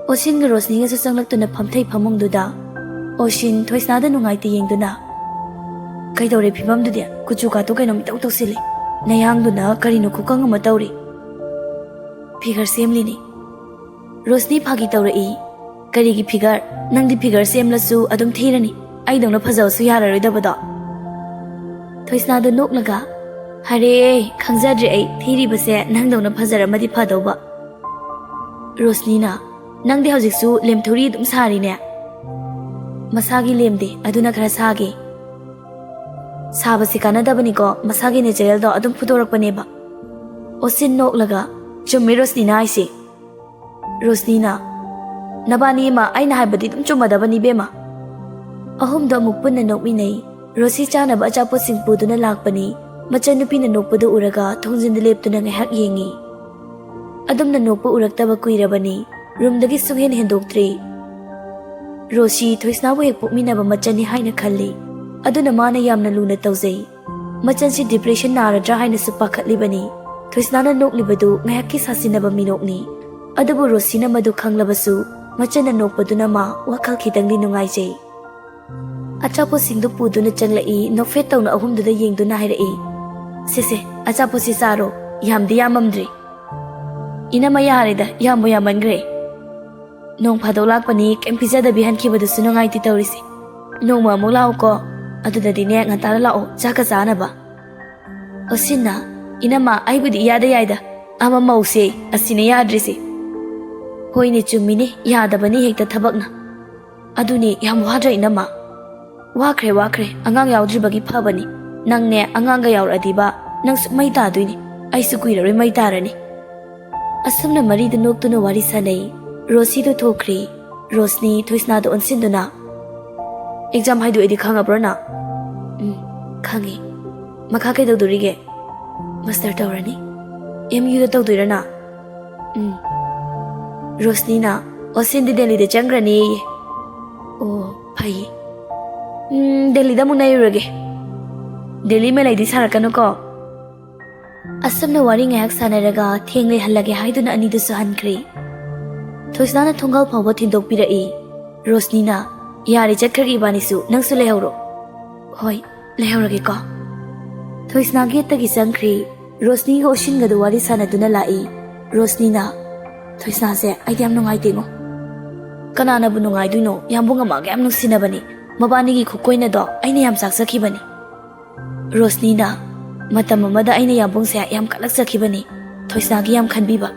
ꯑꯣꯁꯤꯟꯒ ꯔꯣꯁꯅꯤꯒꯁꯨ ꯆꯪꯂꯛꯇꯨꯅ ꯐꯝꯊꯩ ꯐꯃꯨꯡꯗꯨꯗ꯫ ꯑꯣꯁꯤꯟ ꯊꯣꯏꯁꯅꯥꯗ ꯅꯨꯡꯉꯥꯏꯇꯦ ꯌꯦꯡꯗꯨꯅ, "ꯀꯩꯗꯧꯔꯦ ꯐꯤꯕꯝꯗꯨꯗꯤ? ꯀꯨꯆꯨ ꯀꯥꯇꯨ ꯀꯩꯅꯣꯝ ꯏꯇꯧ ꯇꯧꯁꯤꯜꯂꯤ꯫ ꯅꯌꯥꯡꯗꯨꯅ ꯀꯔꯤꯅꯣ ꯈꯨꯀꯪ ꯑꯃ ꯇꯧꯔꯤ꯫" "ꯐꯤꯒꯔ ꯁꯦꯝꯂꯤꯅꯤ꯫" ꯔꯣꯁꯅꯤ ꯐꯥꯒꯤ ꯇꯧꯔꯛꯏ꯫ "ꯀꯔꯤꯒꯤ ꯐꯤꯒꯔ? ꯅꯪꯗꯤ ꯐꯤꯒꯔ ꯁꯦꯝꯂꯁꯨ ꯑꯗꯨꯝ ꯊꯤꯔꯅꯤ꯫ ꯑꯩꯗꯧꯅ ꯐꯖꯕꯁꯨ ꯌꯥꯔꯔꯣꯏꯗꯕꯗꯣ꯫" ꯊꯣꯏꯁꯅꯥꯗꯣ ꯅꯣꯛꯂꯒ, "ꯍꯔꯦ, ꯈꯪꯖꯗ꯭ꯔꯦ ꯑꯩ, ꯊꯤꯔꯤꯕꯁꯦ ꯅꯪꯗꯧꯅ ꯐꯖꯔꯝꯃꯗꯤ ꯐꯗꯧꯕ꯫" ꯔꯣꯁꯅꯤꯅ, "ꯅꯪꯗꯤ ꯍꯧꯖꯤꯛꯁꯨ ꯂꯦꯝꯊꯣꯔꯤ ꯑꯗꯨꯝ ꯁꯥꯔꯤꯅꯦ?" "ꯃꯁꯥꯒꯤ ꯂꯦꯝꯗꯦ, ꯑꯗꯨꯅ ꯈꯔ ꯁꯥꯒꯦ꯫" "ꯁꯥꯕꯁꯤ ꯀꯥꯟꯅꯗꯕꯅꯤꯀꯣ, ꯃꯁꯥꯒꯤ natural ꯗꯣ ꯑꯗꯨꯝ ꯐꯨꯗꯣꯔꯛꯄꯅꯦꯕ꯫" ꯑꯣꯁꯤꯟ ꯅꯣꯛꯂꯒ, "ꯆꯨꯝꯃꯤ ꯔꯣꯁꯅꯤꯅ ꯍꯥꯏꯁꯦ꯫" ꯔꯣꯁꯅꯤꯅ, "ꯅꯕꯥꯅꯤ ꯑꯃ ꯑꯩꯅ ꯍꯥꯏꯕꯗꯤ ꯑꯗꯨꯝ ꯆꯨꯝꯃꯗꯕꯅꯤ ꯏꯕꯦꯝꯃ꯫" ꯑꯍꯨꯝꯗꯣ ꯑꯃꯨꯛ ꯄꯨꯟꯅ ꯅꯣꯛꯃꯤꯟꯅꯩ꯫ ꯔꯣꯁꯤ ꯆꯥꯅꯕ ꯑꯆꯥꯄꯣꯠꯁꯤꯡ ꯄꯨꯗꯨꯅ ꯂꯥꯛꯄꯅꯤ꯫ ꯃꯆꯟꯅꯨꯄꯤꯅ ꯅꯣꯛꯄꯗꯨ ꯎꯔꯒ ꯊꯣꯡꯖꯤꯟꯗ ꯂꯦꯞꯇꯨꯅ ꯉꯥꯏꯍꯥꯛ ꯌꯦꯡꯉꯤ꯫ ꯑꯗꯨꯝꯅ ꯅꯣꯛꯄ ꯎꯔꯛꯇꯕ ꯀꯨꯏꯔꯕꯅꯤ꯫ ꯔꯨꯝꯗꯒꯤ ꯁꯨꯡꯍꯦꯟ ꯍꯦꯟꯗꯣꯛꯇ꯭ꯔꯤ꯫ ꯔꯣꯁꯤ ꯊꯣꯏꯁꯅꯥꯕꯨ ꯍꯦꯛ ꯄꯣꯛꯃꯤꯟꯅꯕ ꯃꯆꯟꯅꯤ ꯍꯥꯏꯅ ꯈꯜꯂꯤ꯫ ꯑꯗꯨꯅ ꯃꯥꯅ ꯌꯥꯝꯅ ꯂꯨꯅ ꯇꯧꯖꯩ꯫ ꯃꯆꯟꯁꯤ depression ꯅꯥꯔꯗ꯭ꯔꯥ ꯍꯥꯏꯅꯁꯨ ꯄꯥꯈꯠꯂꯤꯕꯅꯤ꯫ ꯊꯣꯏꯁꯅꯥꯅ ꯅꯣꯛꯂꯤꯕꯗꯨ ꯉꯥꯏꯍꯥꯛꯀꯤ ꯁꯥꯁꯤꯟꯅꯕ ꯃꯤꯅꯣꯛꯅꯤ꯫ ꯑꯗꯨꯕꯨ ꯔꯣꯁꯤꯅ ꯃꯗꯨ ꯈꯪꯂꯕꯁꯨ ꯃꯆꯟꯅ ꯅꯣꯛꯄꯗꯨꯅ ꯃꯥ ꯋꯥꯈꯜ ꯈꯤꯇꯪꯗꯤ ꯅꯨꯡꯉꯥꯏꯖꯩ꯫ ꯑꯆꯥꯄꯣꯠꯁꯤꯡꯗꯨ ꯄꯨꯗꯨꯅ ꯆꯪꯂꯛꯏ꯫ ꯅꯣꯛꯐꯦꯠ ꯇꯧꯅ ꯑꯍꯨꯝꯗꯨꯗ ꯌꯦꯡꯗꯨꯅ ꯍꯥꯏꯔꯛꯏ, "ꯁꯦ ꯁꯦ, ꯑꯆꯥꯄꯣꯠꯁꯤ ꯆꯥꯔꯣ, ꯌꯥꯝꯗꯤ ꯌꯥꯝꯃꯝꯗ꯭ꯔꯤ꯫" "ꯏꯅꯝꯃ ꯌꯥꯔꯦꯗ, ꯌꯥꯝꯕꯨ ꯌꯥꯝꯃꯟꯈ꯭ꯔꯦ꯫ ꯅꯣꯡ ꯐꯥꯗꯣꯛ ꯂꯥꯛꯄꯅꯤ, ꯀꯩꯝ ꯄꯤꯖꯗꯕꯤ ꯍꯟꯈꯤꯕꯗꯨꯁꯨ ꯅꯨꯡꯉꯥꯏꯇꯦ ꯇꯧꯔꯤꯁꯦ꯫ ꯅꯣꯡꯃ ꯑꯃꯨꯛ ꯂꯥꯛꯑꯣꯀꯣ, ꯑꯗꯨꯗꯗꯤꯅꯦ ꯉꯟꯇꯥꯅ ꯂꯥꯛꯑꯣ, ꯆꯥꯛꯀ ꯆꯥꯅꯕ꯫" ꯑꯣꯁꯤꯟꯅ, "ꯏꯅꯝꯃ, ꯑꯩꯕꯨꯗꯤ ꯏꯌꯥꯗ ꯌꯥꯏꯗ, ꯑꯃ ꯃꯧꯁꯦ ꯑꯁꯤꯅ ꯌꯥꯗ꯭ꯔꯤꯁꯦ꯫" "ꯍꯣꯏꯅꯦ, ꯆꯨꯝꯃꯤꯅꯦ, ꯌꯥꯗꯕꯅꯤ ꯍꯦꯛꯇ ꯊꯕꯛꯅ꯫ ꯑꯗꯨꯅꯦ, ꯌꯥꯝ ꯋꯥꯗ꯭ꯔꯥ ꯏꯅꯝꯃ?" "ꯋꯥꯈ꯭ꯔꯦ, ꯋꯥꯈ꯭ꯔꯦ, ꯑꯉꯥꯡ ꯌꯥꯎꯗ꯭ꯔꯤꯕꯒꯤ ꯐꯕꯅꯤ꯫ ꯅꯪꯅꯦ ꯑꯉꯥꯡꯒ ꯌꯥꯎꯔꯛꯑꯗꯤꯕ ꯅꯪꯁꯨ ꯃꯩ ꯇꯥꯗꯣꯏꯅꯤ, ꯑꯩꯁꯨ ꯀꯨꯏꯔꯔꯣꯏ ꯃꯩ ꯇꯥꯔꯅꯤ꯫" ꯑꯁꯨꯝꯅ ꯃꯔꯤꯗꯨ ꯅꯣꯛꯇꯨꯅ ꯋꯥꯔꯤ ꯁꯥꯅꯩ꯫ ꯔꯣꯁꯤꯗꯨ ꯊꯣꯛꯈ꯭ꯔꯤ꯫ ꯔꯣꯁꯅꯤ ꯊꯣꯏꯁꯅꯥꯗ ꯑꯣꯟꯁꯤꯟꯗꯨꯅ, "ꯑꯦꯛꯖꯥꯝ ꯍꯥꯏꯗꯣꯛꯑꯦꯗꯤ ꯈꯪꯉꯕ꯭ꯔꯣ ꯅꯪ?" "ꯎꯝ, ꯈꯪꯉꯤ꯫ ꯃꯈꯥ ꯀꯩꯗꯧꯗꯣꯔꯤꯒꯦ?" ꯃꯥꯁꯇꯔ ꯇꯧꯔꯅꯤ? ꯑꯦꯝ ꯌꯨꯗ ꯇꯧꯗꯣꯏꯔꯅ? ꯎꯝ꯫ ꯔꯣꯁꯅꯤꯅ, "ꯑꯣ, ꯁꯤꯟꯗꯤ ꯗꯦꯜꯂꯤꯗ ꯆꯪꯈ꯭ꯔꯅꯤꯌꯦ꯫" "ꯑꯣ, ꯐꯩꯌꯦ꯫ ꯎꯝ, ꯗꯦꯜꯂꯤꯗ ꯑꯃꯨꯛ ꯅꯩꯔꯨꯔꯒꯦ꯫ ꯗꯦꯜꯂꯤ ꯃꯦꯂꯩꯗꯤ ꯁꯥꯔꯛꯀꯅꯨꯀꯣ꯫" ꯑꯁꯨꯝꯅ ꯋꯥꯔꯤ ꯉꯥꯏꯍꯥꯛ ꯁꯥꯟꯅꯔꯒ ꯊꯦꯡꯂꯦ ꯍꯜꯂꯒꯦ ꯍꯥꯏꯗꯨꯅ ꯑꯅꯤꯗꯨꯁꯨ ꯍꯟꯈ꯭ꯔꯦ꯫ ꯊꯣꯏꯁꯅꯥꯅ ꯊꯣꯡꯒꯥꯜ ꯐꯥꯎꯕ ꯊꯤꯟꯗꯣꯛꯄꯤꯔꯛꯏ꯫ ꯔꯣꯁꯅꯤꯅ, "ꯌꯥꯔꯦ, ꯆꯠꯈ꯭ꯔꯒꯦ ꯏꯕꯥꯅꯤꯁꯨ, ꯅꯪꯁꯨ ꯂꯩꯍꯧꯔꯣ꯫" "ꯍꯣꯏ, ꯂꯩꯍꯧꯔꯒꯦꯀꯣ꯫" ꯊꯣꯏꯁꯅꯥ ꯒꯦꯠꯇꯒꯤ ꯆꯪꯈ꯭ꯔꯦ꯫ ꯔꯣꯁꯅꯤꯒ ꯑꯣꯁꯤꯟꯒꯗꯨ ꯋꯥꯔꯤ ꯁꯥꯟꯅꯗꯨꯅ ꯂꯥꯛꯏ꯫ ꯔꯣꯁꯅꯤꯅ, "ꯊꯣꯏꯁꯅꯥꯁꯦ ꯑꯩꯗꯤ ꯌꯥꯝ ꯅꯨꯡꯉꯥꯏꯇꯦꯉꯣ꯫" "ꯀꯅꯥꯅꯕꯨ ꯅꯨꯡꯉꯥꯏꯗꯣꯏꯅꯣ? ꯌꯥꯝꯕꯨꯡ ꯑꯃꯒ ꯌꯥꯝ ꯅꯨꯡꯁꯤꯅꯕꯅꯤ꯫ ꯃꯕꯥꯅꯤꯒꯤ ꯈꯨꯀꯣꯏꯅꯗꯣ ꯑꯩꯅ ꯌꯥꯝ ꯆꯥꯛꯆꯈꯤꯕꯅꯤ꯫" ꯔꯣꯁꯅꯤꯅ, "ꯃꯇꯝ ꯑꯃꯗ ꯑꯩꯅ ꯌꯥꯝꯕꯨꯡꯁꯦ ꯌꯥꯝ ꯀꯠꯂꯛꯆꯈꯤꯕꯅꯤ, ꯊꯣꯏꯁꯅꯥꯒꯤ ꯌꯥꯝ ꯈꯟꯕꯤꯕ꯫"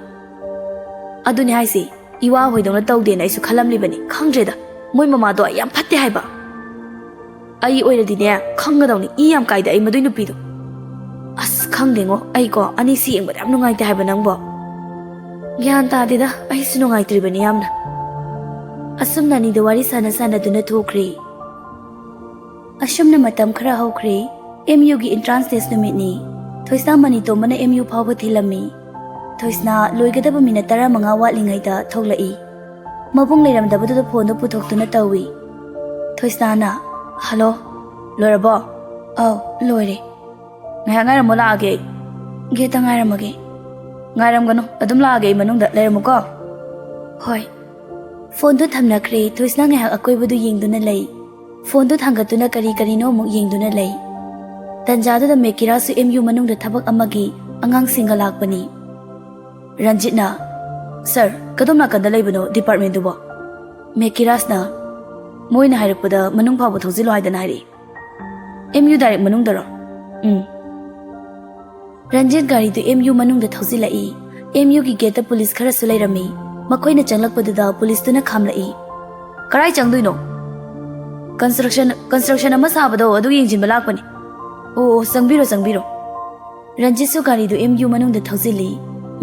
"ꯑꯗꯨꯅꯦ ꯍꯥꯏꯁꯦ, ꯏꯋꯥ ꯍꯣꯏꯗꯧꯅ ꯇꯧꯗꯦꯅ ꯑꯩꯁꯨ ꯈꯜꯂꯝꯂꯤꯕꯅꯤ꯫ ꯈꯪꯗ꯭ꯔꯦꯗ, ꯃꯣꯏ ꯃꯃꯥꯗꯣ ꯑꯩ ꯌꯥꯝ ꯐꯠꯇꯦ ꯍꯥꯏꯕ꯫ ꯑꯩ ꯑꯣꯏꯔꯗꯤꯅꯦ, ꯈꯪꯒꯗꯧꯅꯤ, ꯏ ꯌꯥꯝ ꯀꯥꯏꯗ ꯑꯩ ꯃꯗꯨꯏ ꯅꯨꯄꯤꯗꯣ꯫ ꯑꯁ, ꯈꯪꯗꯦꯉꯣ, ꯑꯩꯀꯣ, ꯑꯅꯤꯁꯤ ꯌꯦꯡꯕꯗ ꯌꯥꯝ ꯅꯨꯡꯉꯥꯏꯇꯦ ꯍꯥꯏꯕ ꯅꯪꯕꯣ꯫" "ꯒ꯭ꯌꯥꯟ ꯇꯥꯗꯦꯗ, ꯑꯩꯁꯨ ꯅꯨꯡꯉꯥꯏꯇ꯭ꯔꯤꯕꯅꯤ ꯌꯥꯝꯅ꯫" ꯑꯁꯨꯝꯅ ꯑꯅꯤꯗꯣ ꯋꯥꯔꯤ ꯁꯥꯟꯅ ꯁꯥꯟꯅꯗꯨꯅ ꯊꯣꯛꯈ꯭ꯔꯦ꯫ ꯑꯁꯨꯝꯅ ꯃꯇꯝ ꯈꯔ ꯍꯧꯈ꯭ꯔꯦ꯫ ꯑꯦꯝ ꯌꯨꯒꯤ entrance test ꯅꯨꯃꯤꯠꯅꯤ꯫ ꯊꯣꯏꯁꯅꯥ ꯃꯅꯤꯇꯣꯝꯕꯅ ꯑꯦꯝ ꯌꯨ ꯐꯥꯎꯕ ꯊꯤꯜꯂꯝꯃꯤ꯫ ꯊꯣꯏꯁꯅꯥ ꯂꯣꯏꯒꯗꯕ ꯃꯤꯅꯠ ꯇꯔꯥꯃꯉꯥ ꯋꯥꯠꯂꯤꯉꯩꯗ ꯊꯣꯛꯂꯛꯏ꯫ ꯃꯕꯨꯡ ꯂꯩꯔꯝꯗꯕꯗꯨꯗ ꯐꯣꯟꯗꯣ ꯄꯨꯊꯣꯛꯇꯨꯅ ꯇꯧꯏ꯫ ꯊꯣꯏꯁꯅꯥꯅ, "ꯍꯜꯂꯣ, ꯂꯣꯏꯔꯕꯣ?" "ꯑꯧ, ꯂꯣꯏꯔꯦ꯫" "ꯉꯥꯏꯍꯥꯛ ꯉꯥꯏꯔꯝꯃꯣ, ꯂꯥꯛꯑꯒꯦ ꯑꯩ꯫" "ꯒꯦꯠꯇ ꯉꯥꯏꯔꯝꯃꯒꯦ꯫" "ꯉꯥꯏꯔꯝꯒꯅꯨ, ꯑꯗꯨꯝ ꯂꯥꯛꯑꯒꯦ ꯑꯩ ꯃꯅꯨꯡꯗ, ꯂꯩꯔꯝꯃꯨꯀꯣ꯫" "ꯍꯣꯏ꯫" ꯐꯣꯟꯗꯨ ꯊꯝꯅꯈ꯭ꯔꯦ꯫ ꯊꯣꯏꯁꯅꯥ ꯉꯥꯏꯍꯥꯛ ꯑꯀꯣꯏꯕꯗꯨ ꯌꯦꯡꯗꯨꯅ ꯂꯩ꯫ ꯐꯣꯟꯗꯨ ꯊꯥꯡꯒꯠꯇꯨꯅ ꯀꯔꯤ ꯀꯔꯤꯅꯣ ꯑꯃꯨꯛ ꯌꯦꯡꯗꯨꯅ ꯂꯩ꯫ ꯇꯟꯖꯥꯗꯨꯗ ꯃꯦꯀꯤꯔꯥꯁꯁꯨ ꯑꯦꯝ ꯌꯨ ꯃꯅꯨꯡꯗ ꯊꯕꯛ ꯑꯃꯒꯤ ꯑꯉꯥꯡꯁꯤꯡꯒ ꯂꯥꯛꯄꯅꯤ꯫ ꯔꯟꯖꯤꯠꯅ, "ꯁꯔ, ꯀꯗꯣꯝ ꯅꯥꯀꯟꯗ ꯂꯩꯕꯅꯣ department ꯗꯨꯕꯣ?" ꯃꯦꯀꯤꯔꯥꯁꯅ, "ꯃꯣꯏꯅ ꯍꯥꯏꯔꯛꯄꯗ ꯃꯅꯨꯡ ꯐꯥꯎꯕ ꯊꯧꯖꯤꯜꯂꯣ ꯍꯥꯏꯗꯅ ꯍꯥꯏꯔꯛꯏ꯫" "ꯑꯦꯝ ꯌꯨ direct ꯃꯅꯨꯡꯗꯔꯣ?" "ꯎꯝ꯫" ꯔꯟꯖꯤꯠ ꯒꯥꯔꯤꯗꯨ ꯑꯦꯝ ꯌꯨ ꯃꯅꯨꯡꯗ ꯊꯧꯖꯤꯜꯂꯛꯏ꯫ ꯑꯦꯝ ꯌꯨꯒꯤ ꯒꯦꯠꯇ ꯄꯨꯂꯤꯁ ꯈꯔꯁꯨ ꯂꯩꯔꯝꯃꯤ꯫ ꯃꯈꯣꯏꯅ ꯆꯪꯂꯛꯄꯗꯨꯗ ꯄꯨꯂꯤꯁꯇꯨꯅ ꯈꯥꯝꯂꯛꯏ꯫ "ꯀꯔꯥꯏ ꯆꯪꯗꯣꯏꯅꯣ?" "construction, construction ꯑꯃ ꯁꯥꯕꯗꯣ, ꯑꯗꯨ ꯌꯦꯡꯁꯤꯟꯕ ꯂꯥꯛꯄꯅꯤ꯫" "ꯑꯣ, ꯑꯣ, ꯆꯪꯕꯤꯔꯣ, ꯆꯪꯕꯤꯔꯣ꯫" ꯔꯟꯖꯤꯠꯁꯨ ꯒꯥꯔꯤꯗꯨ ꯑꯦꯝ ꯌꯨ ꯃꯅꯨꯡꯗ ꯊꯧꯖꯤꯜꯂꯤ꯫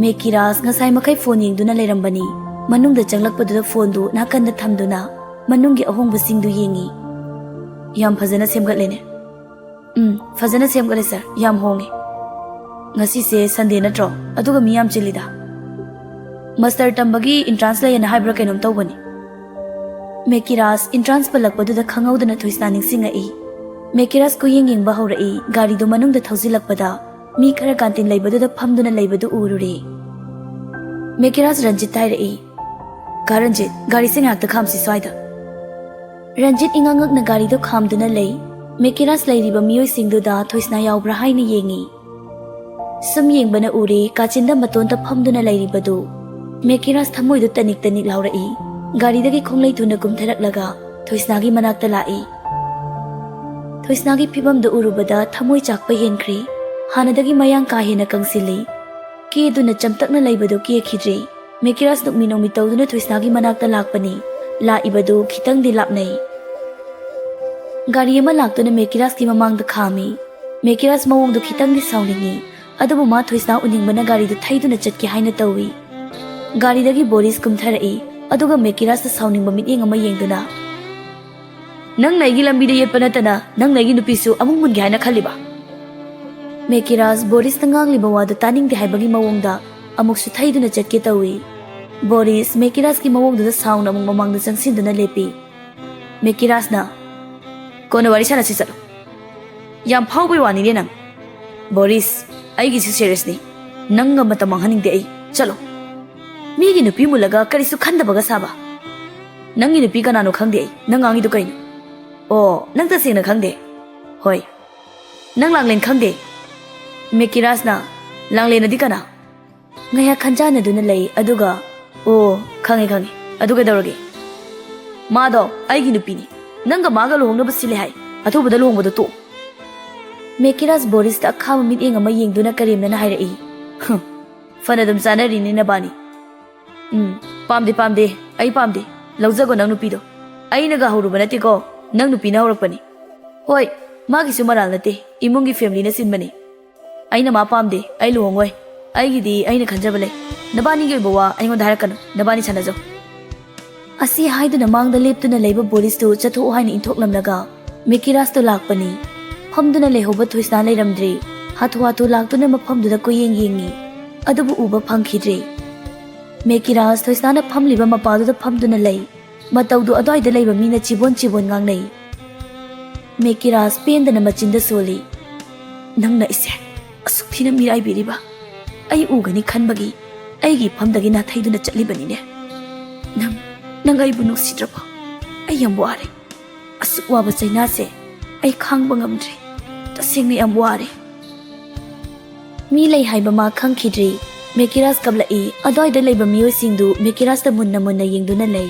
ꯃꯦꯀꯤꯔꯥꯖ ꯉꯁꯥꯏ ꯃꯈꯩ ꯐꯣꯟ ꯌꯦꯡꯗꯨꯅ ꯂꯩꯔꯝꯕꯅꯤ꯫ ꯃꯅꯨꯡꯗ ꯆꯪꯂꯛꯄꯗꯨꯗ ꯐꯣꯟꯗꯨ ꯅꯥꯀꯟꯗ ꯊꯝꯗꯨꯅ ꯃꯅꯨꯡꯒꯤ ꯑꯍꯣꯡꯕꯁꯤꯡꯗꯨ ꯌꯦꯡꯉꯤ꯫ "ꯌꯥꯝ ꯐꯖꯅ ꯁꯦꯝꯒꯠꯂꯦꯅꯦ꯫" "ꯎꯝ, ꯐꯖꯅ ꯁꯦꯝꯒꯠꯂꯦ ꯁꯥꯔ, ꯌꯥꯝ ꯍꯣꯡꯉꯦ꯫" "ꯉꯁꯤꯁꯦ ꯁꯟꯗꯦ ꯅꯠꯇ꯭ꯔꯣ? ꯑꯗꯨꯒ ꯃꯤ ꯌꯥꯝ ꯆꯤꯜꯂꯤꯗ꯫ ꯃꯥꯁꯇꯔ ꯇꯝꯕꯒꯤ ꯏꯟꯇ꯭ꯔꯥꯟꯁ ꯂꯩꯌꯦꯅ ꯍꯥꯏꯕ꯭ꯔꯥ ꯀꯩꯅꯣꯝ ꯇꯧꯕꯅꯤ꯫" ꯃꯦꯀꯤꯔꯥꯁ ꯏꯟꯇ꯭ꯔꯥꯟꯁ ꯄꯜꯂꯛꯄꯗꯨꯗ ꯈꯪꯍꯧꯗꯅ ꯊꯣꯏꯁꯅꯥ ꯅꯤꯡꯁꯤꯡꯉꯛꯏ꯫ ꯃꯦꯀꯤꯔꯥꯁ ꯀꯨꯌꯦꯡ ꯌꯦꯡꯕ ꯍꯧꯔꯛꯏ꯫ ꯒꯥꯔꯤꯗꯨ ꯃꯅꯨꯡꯗ ꯊꯧꯖꯤꯜꯂꯛꯄꯗ ꯃꯤ ꯈꯔ ꯀꯥꯟꯇꯤꯟ ꯂꯩꯕꯗꯨꯗ ꯐꯝꯗꯨꯅ ꯂꯩꯕꯗꯨ ꯎꯔꯨꯔꯦ꯫ ꯃꯦꯀꯤꯔꯥꯁ ꯔꯟꯖꯤꯠ ꯍꯥꯏꯔꯛꯏ, "ꯀꯥ ꯔꯟꯖꯤꯠ, ꯒꯥꯔꯤꯁꯦ ꯉꯥꯏꯍꯥꯛꯇ ꯈꯥꯝꯁꯤ ꯁ꯭ꯋꯥꯏꯗ꯫" ꯔꯟꯖꯤꯠ ꯏꯉꯥꯡꯉꯛꯅ ꯒꯥꯔꯤꯗꯨ ꯈꯥꯝꯗꯨꯅ ꯂꯩ꯫ ꯃꯦꯀꯤꯔꯥꯁ ꯂꯩꯔꯤꯕ ꯃꯤꯑꯣꯏꯁꯤꯡꯗꯨꯗ ꯊꯣꯏꯁꯅꯥ ꯌꯥꯎꯕ꯭ꯔꯥ ꯍꯥꯏꯅ ꯌꯦꯡꯉꯤ꯫ ꯁꯨꯝ ꯌꯦꯡꯕꯅ ꯎꯔꯦ, ꯀꯥꯆꯤꯟꯗ ꯃꯇꯣꯟꯇ ꯐꯝꯗꯨꯅ ꯂꯩꯔꯤꯕꯗꯨ꯫ ꯃꯦꯀꯤꯔꯥꯁ ꯊꯃꯣꯏꯗꯨ ꯇꯅꯤꯛ ꯇꯅꯤꯛ ꯂꯥꯎꯔꯛꯏ꯫ ꯒꯥꯔꯤꯗꯒꯤ ꯈꯣꯡꯂꯩ ꯊꯨꯅ ꯀꯨꯝꯊꯔꯛꯂꯒ ꯊꯣꯏꯁꯅꯥꯒꯤ ꯃꯅꯥꯛꯇ ꯂꯥꯛꯏ꯫ ꯊꯣꯏꯁꯅꯥꯒꯤ ꯐꯤꯕꯝꯗꯨ ꯎꯔꯨꯕꯗ ꯊꯃꯣꯏ ꯆꯥꯛꯄ ꯍꯦꯟꯈ꯭ꯔꯦ꯫ ꯍꯥꯟꯅꯗꯒꯤ ꯃꯌꯥꯡ ꯀꯥ ꯍꯦꯟꯅ ꯀꯪꯁꯤꯜꯂꯤ꯫ ꯀꯦꯗꯨꯅ ꯆꯝꯇꯛꯅ ꯂꯩꯕꯗꯨ ꯀꯦꯈꯤꯗ꯭ꯔꯦ꯫ ꯃꯦꯀꯤꯔꯥꯁ ꯅꯣꯛꯃꯤ ꯅꯣꯛꯃꯤ ꯇꯧꯗꯨꯅ ꯊꯣꯏꯁꯅꯥꯒꯤ ꯃꯅꯥꯛꯇ ꯂꯥꯛꯄꯅꯤ꯫ ꯂꯥꯛꯏꯕꯗꯨ ꯈꯤꯇꯪꯗꯤ ꯂꯥꯞꯅꯩ꯫ ꯒꯥꯔꯤ ꯑꯃ ꯂꯥꯛꯇꯨꯅ ꯃꯦꯀꯤꯔꯥꯁꯀꯤ ꯃꯃꯥꯡꯗ ꯈꯥꯝꯃꯤ꯫ ꯃꯦꯀꯤꯔꯥꯁ ꯃꯑꯣꯡꯗꯨ ꯈꯤꯇꯪꯗꯤ ꯁꯥꯎꯅꯤꯡꯉꯤ꯫ ꯑꯗꯨꯕꯨ ꯃꯥ ꯊꯣꯏꯁꯅꯥ ꯎꯅꯤꯡꯕꯅ ꯒꯥꯔꯤꯗꯨ ꯊꯩꯗꯨꯅ ꯆꯠꯀꯦ ꯍꯥꯏꯅ ꯇꯧꯏ꯫ ꯒꯥꯔꯤꯗꯒꯤ ꯕꯣꯔꯤꯁ ꯀꯨꯝꯊꯔꯛꯏ꯫ ꯑꯗꯨꯒ ꯃꯦꯀꯤꯔꯥꯁꯇ ꯁꯥꯎꯅꯤꯡꯕ ꯃꯤꯠꯌꯦꯡ ꯑꯃ ꯌꯦꯡꯗꯨꯅ, "ꯅꯪꯅ ꯑꯩꯒꯤ ꯂꯝꯕꯤꯗ ꯌꯦꯠꯄ ꯅꯠꯇꯅ ꯅꯪꯅ ꯑꯩꯒꯤ ꯅꯨꯄꯤꯁꯨ ꯑꯃꯨꯛ ꯃꯨꯟꯒꯦ ꯍꯥꯏꯅ ꯈꯜꯂꯤꯕ?" ꯃꯦꯀꯤꯔꯥꯁ ꯕꯣꯔꯤꯁꯅ ꯉꯥꯡꯂꯤꯕ ꯋꯥꯗꯨ ꯇꯥꯅꯤꯡꯗꯦ ꯍꯥꯏꯕꯒꯤ ꯃꯑꯣꯡꯗ ꯑꯃꯨꯛꯁꯨ ꯊꯩꯗꯨꯅ ꯆꯠꯀꯦ ꯇꯧꯏ꯫ ꯕꯣꯔꯤꯁ ꯃꯦꯀꯤꯔꯥꯁꯀꯤ ꯃꯑꯣꯡꯗꯨꯗ ꯁꯥꯎꯅ ꯑꯃꯨꯛ ꯃꯃꯥꯡꯗ ꯆꯪꯁꯤꯟꯗꯨꯅ ꯂꯦꯞꯄꯤ꯫ ꯃꯦꯀꯤꯔꯥꯁꯅ, "ꯀꯣꯟꯅ ꯋꯥꯔꯤ ꯁꯥꯟꯅꯁꯤ, ꯆꯠꯂꯣ꯫ ꯌꯥꯝ ꯐꯥꯎꯕꯩ ꯋꯥꯅꯤꯅꯦ ꯅꯪ꯫ ꯕꯣꯔꯤꯁ, ꯑꯩꯒꯤꯁꯨ ꯁꯦꯔꯤꯌꯁꯅꯤ꯫ ꯅꯪꯒ ꯃꯇꯝ ꯃꯥꯡꯍꯟꯅꯤꯡꯗꯦ ꯑꯩ꯫ ꯆꯠꯂꯣ꯫ ꯃꯤꯒꯤ ꯅꯨꯄꯤ ꯃꯨꯜꯂꯒ ꯀꯔꯤꯁꯨ ꯈꯟꯗꯕꯒ ꯁꯥꯕ꯫ ꯅꯪꯒꯤ ꯅꯨꯄꯤ ꯀꯅꯥꯅꯣ ꯈꯪꯗꯦ ꯑꯩ꯫ ꯅꯪ ꯉꯥꯡꯉꯤꯗꯣ ꯀꯩꯅꯣ? ꯑꯣ, ꯅꯪ ꯇꯁꯦꯡꯅ ꯈꯪꯗꯦ? ꯍꯣꯏ꯫ ꯅꯪ ꯂꯥꯡꯂꯦꯟ ꯈꯪꯗꯦ?" ꯃꯦꯀꯤꯔꯥꯁꯅ, "ꯂꯥꯡꯂꯦꯟ ꯑꯗꯤ ꯀꯅꯥ?" ꯉꯥꯏꯍꯥꯛ ꯈꯟꯖꯥꯟꯅꯗꯨꯅ ꯂꯩ, ꯑꯗꯨꯒ, "ꯑꯣ, ꯈꯪꯉꯦ, ꯈꯪꯉꯦ꯫ ꯑꯗꯨ ꯀꯩꯗꯧꯔꯒꯦ?" "ꯃꯥꯗꯣ ꯑꯩꯒꯤ ꯅꯨꯄꯤꯅꯤ꯫ ꯅꯪꯒ ꯃꯥꯒ ꯂꯨꯍꯣꯡꯅꯕ ꯁꯤꯜꯂꯦ ꯍꯥꯏ꯫ ꯑꯊꯨꯕꯗ ꯂꯨꯍꯣꯡꯕꯗꯣ ꯇꯣꯛꯑꯣ꯫" ꯃꯦꯀꯤꯔꯥꯁ ꯕꯣꯔꯤꯁꯇ ꯑꯈꯥꯕ ꯃꯤꯠꯌꯦꯡ ꯑꯃ ꯌꯦꯡꯗꯨꯅ ꯀꯔꯦꯝꯅꯅ ꯍꯥꯏꯔꯛꯏ, "ꯍꯨꯝ, ꯐꯅ ꯑꯗꯨꯝ ꯆꯥꯅꯔꯤꯅꯦ ꯅꯕꯥꯅꯤ꯫ ꯎꯝ, ꯄꯥꯝꯗꯦ, ꯄꯥꯝꯗꯦ, ꯑꯩ ꯄꯥꯝꯗꯦ꯫ ꯂꯧꯖꯒꯣ ꯅꯪ ꯅꯨꯄꯤꯗꯣ꯫ ꯑꯩꯅꯒ ꯍꯧꯔꯨꯕ ꯅꯠꯇꯦꯀꯣ, ꯅꯪ ꯅꯨꯄꯤꯅ ꯍꯧꯔꯛꯄꯅꯤ꯫ ꯍꯣꯏ, ꯃꯥꯒꯤꯁꯨ ꯃꯔꯥꯜ ꯅꯠꯇꯦ, ꯏꯃꯨꯡꯒꯤ ꯐꯦꯃꯤꯂꯤꯅ ꯁꯤꯟꯕꯅꯤ꯫ ꯑꯩꯅ ꯃꯥ ꯄꯥꯝꯗꯦ, ꯑꯩ ꯂꯨꯍꯣꯡꯉꯣꯏ꯫ ꯑꯩꯒꯤꯗꯤ ꯑꯩꯅ ꯈꯟꯖꯕ ꯂꯩ꯫ ꯅꯕꯥꯅꯤꯒꯤ ꯑꯣꯏꯕ ꯋꯥ ꯑꯩꯉꯣꯟꯗ ꯍꯥꯏꯔꯛꯀꯅꯨ, ꯅꯕꯥꯅꯤ ꯁꯥꯟꯅꯖꯧ꯫" ꯑꯁꯤ ꯍꯥꯏꯗꯨꯅ ꯃꯥꯡꯗ ꯂꯦꯞꯇꯨꯅ ꯂꯩꯕ ꯕꯣꯔꯤꯁꯇꯨ ꯆꯠꯊꯣꯛꯎ ꯍꯥꯏꯅ ꯏꯟꯊꯣꯛꯂꯝꯂꯒ ꯃꯦꯀꯤꯔꯥꯁꯇꯨ ꯂꯥꯛꯄꯅꯤ꯫ ꯐꯝꯗꯨꯅ ꯂꯩꯍꯧꯕ ꯊꯣꯏꯁꯅꯥ ꯂꯩꯔꯝꯗ꯭ꯔꯦ꯫ ꯍꯥꯊꯨ ꯍꯥꯊꯨ ꯂꯥꯛꯇꯨꯅ ꯃꯐꯝꯗꯨꯗ ꯀꯣꯏꯌꯦꯡ ꯌꯦꯡꯉꯤ꯫ ꯑꯗꯨꯕꯨ ꯎꯕ ꯐꯪꯈꯤꯗ꯭ꯔꯦ꯫ ꯃꯦꯀꯤꯔꯥꯖ ꯊꯣꯏꯁꯅꯥꯅ ꯐꯝꯂꯤꯕ ꯃꯄꯥꯗꯨꯗ ꯐꯝꯗꯨꯅ ꯂꯩ꯫ ꯃꯇꯧꯗꯨ ꯑꯗ꯭ꯋꯥꯏꯗ ꯂꯩꯕ ꯃꯤꯅ ꯆꯤꯕꯣꯟ ꯆꯤꯕꯣꯟ ꯉꯥꯡꯅꯩ꯫ ꯃꯦꯀꯤꯔꯥꯖ ꯄꯦꯟꯗꯅ ꯃꯆꯤꯟꯗ ꯁꯣꯜꯂꯤ꯫ "ꯅꯪꯅ ꯑꯩꯁꯦ ꯑꯁꯨꯛ ꯊꯤꯅ ꯃꯤꯔꯥꯏꯕꯤꯔꯤꯕ? ꯑꯩ ꯎꯒꯅꯤ ꯈꯟꯕꯒꯤ ꯑꯩꯒꯤ ꯏꯐꯝꯗꯒꯤ ꯅꯥꯊꯩꯗꯨꯅ ꯆꯠꯂꯤꯕꯅꯤꯅꯦ꯫ ꯅꯪ, ꯅꯪ ꯑꯩꯕꯨ ꯅꯨꯡꯁꯤꯗ꯭ꯔꯕꯣ? ꯑꯩ ꯌꯥꯝ ꯋꯥꯔꯦ꯫ ꯑꯁꯨꯛ ꯋꯥꯕ ꯆꯩꯅꯥꯁꯦ ꯑꯩ ꯈꯥꯡꯕ ꯉꯝꯗ꯭ꯔꯦ꯫ ꯇꯁꯦꯡꯅ ꯌꯥꯝ ꯋꯥꯔꯦ꯫" ꯃꯤ ꯂꯩ ꯍꯥꯏꯕ ꯃꯥ ꯈꯪꯈꯤꯗ꯭ꯔꯤ꯫ ꯃꯦꯀꯤꯔꯥꯖ ꯀꯞꯂꯛꯏ꯫ ꯑꯗ꯭ꯋꯥꯏꯗ ꯂꯩꯕ ꯃꯤꯑꯣꯏꯁꯤꯡꯗꯨ ꯃꯦꯀꯤꯔꯥꯖꯇ ꯃꯨꯟꯅ ꯃꯨꯟꯅ ꯌꯦꯡꯗꯨꯅ ꯂꯩ꯫